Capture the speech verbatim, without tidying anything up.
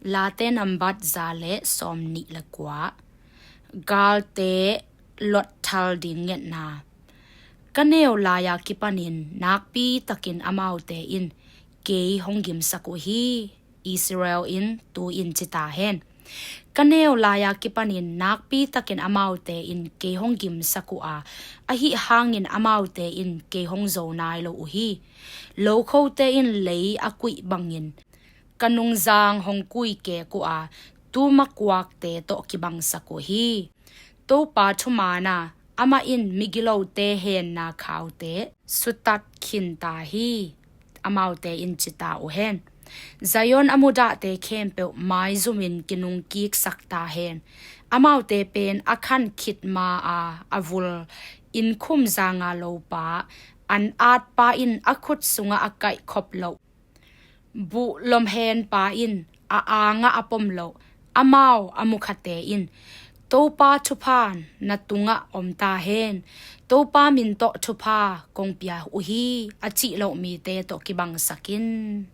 Late nambat za le sawmnih le kua. Galte lotthal ding ngetna. Ka neu lai-a kipanin nakpi takin amaute in kei hong gimsak uh hi, Israel in tu-in ci ta hen. Ka neu lai-a kipanin nakpi takin amaute in kei hong gimsak uh a, ahi hangin amaute in kei hong zo nai lo uh hi. Lokhote in lei a kuih bangin ka nungzang hong kuikek uh a, tu makuakte tawh kibangsak uh hi. Topa thumaana, amah in migilote henna khaute sutat khin ta hi, amaute in ci ta uh hen. Zion a mudahte khempeuh maizumin kinungkiksak ta hen. Amaute pen a khan khit ma-a a vul innkhum zanga lopa, an atpa in a khut sungah a kaihkhop loh, buh lomhenpa in a angah a pom loh, amau a mukhate in, Topa thupha na tungah om ta hen, Topa min tawh thupha kong pia uh hi, a cih loh mite tawh kibangsak in.